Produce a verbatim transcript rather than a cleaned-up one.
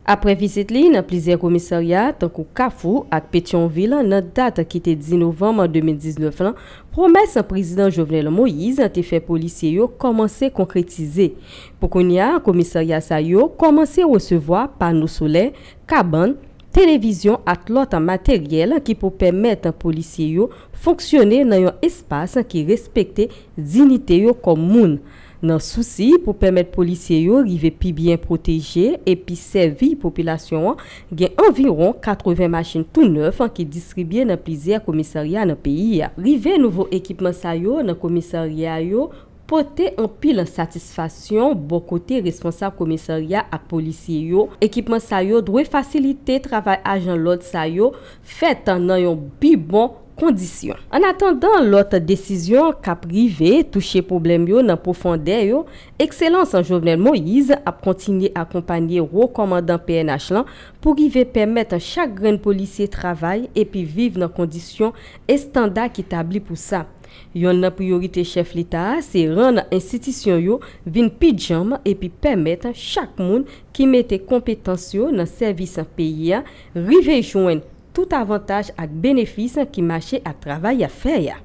Apre vizit li nan plizyè komisarya, tankou Kafou ak Petyonvil, nan dat ki te dis novanm de mil diznèf lan, pwomès Prezidan Jovenel Moïse te fè polisye yo kòmanse konkretize. Pou kounye a, komisarya sa yo kòmanse resevwa pano solè, kabann, televizyon ak lòt materyèl ki pou pèmèt polisye yo fonksyone nan yon espas ki respekte diyite yo kòm moun. Nan sousi pou pèmèt polisye yo rive pi byen pwoteje epi sèvi popilasyon an, gen anviwon katreven machin tou nèf ki distribye nan plizyè komisarya nan peyi a. Rive nouvo ekipman sa yo nan komisarya yo pote anpil satisfaksyon bò kote responsab komisarya ak polisye yo. Ekipman sa yo dwe fasilite travay ajan lòd sa yo fèt nan yon pi bon kondisyon. Annatandan lòt desizyon k ap rive touche pwoblèm yo nan pwofondè yo, Ekselans Jovenel Moïse ap kontinye akonpanye Wo Kòmandan P N H lan pou rive pèmèt chak grenn polisye travay epi viv nan kondisyon estanda ki tabli pou sa. Yonn nan priyorite chèf Leta a se rann enstitisyon yo vin pi djanm epi pèmèt chak moun ki mete konpetans yo nan sèvis peyi a rive jwenn tout avantaj ak benefis ki mache ak travay y ap fè a.